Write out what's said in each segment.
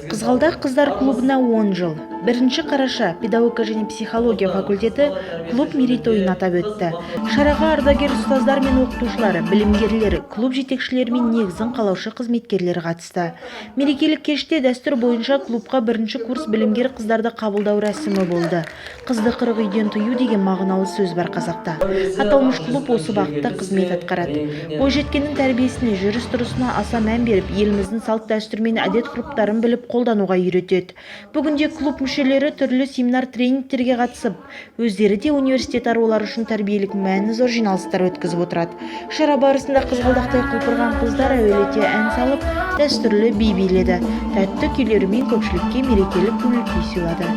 Қызғалдақ қыздар клубына 10 жыл. 1 қараша педагогика және психология факультеті клуб мерейтойын атап өтті. Шараға ардагер ұстаздар мен оқытушылары, білімгерлер, клуб жетекшілері мен негізін қалаушы қызметкерлер қатысты. Мерекелік кеште дәстүр бойынша клубқа бірінші курс білімгер қыздарды қабылдау рәсімі болды. Қызды 40 үйден тыю деген мағыналы сөз бар қазақта. Аталмыш клуб осы бағытта қызмет атқарады. Бойжеткеннің тәрбиесіне, жүріс тұрысына аса мән беріп, еліміздің салт дәстүрі мен әдет ғұрыптарын біліп, қолдануға үйретеді. Бүгінде клуб мүшелері түрлі семинар, тренингтерге қатысып, өздері де университет арулары үшін тәрбиелік мәні зор жиналыстар өткізіп отырады. Шара барысында қызғалдақтай құлпырған қыздар әуелете ән салып, дәстүрлі би биледі, тәтті күйлерімен көпшілікке мерекелік көңіл күй сыйлады.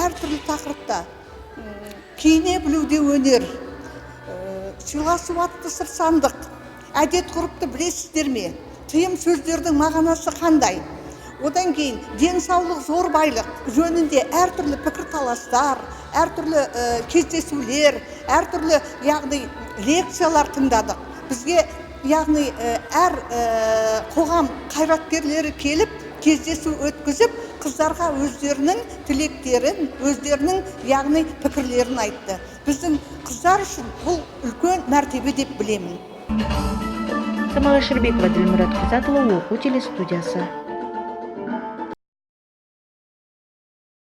Әртүрлі тақырыпта киіне білу де өнер, сыйласу атты сыр сандық, әдет ғұрыпты білесіздер ме, тыйым сөздердің мағынасы қандай, одан кейін денсаулық зор байлық жөнінде әртүрлі пікірталастар, әртүрлі кездесулер, әртүрлі, яғни, лекциялар тыңдадық. Бізге, яғни, әр қоғам қайраткерлері келіп, кездесу өткізіп, қыздарға өздерінің тілектерін, өздерінің, яғни, пікірлерін айтты. Біздің қыздар үшін бұл үлкен мәртебе деп білемін. Самала Шербекова, Ділмұрат Қизатұлы, Оқу телестудиясы.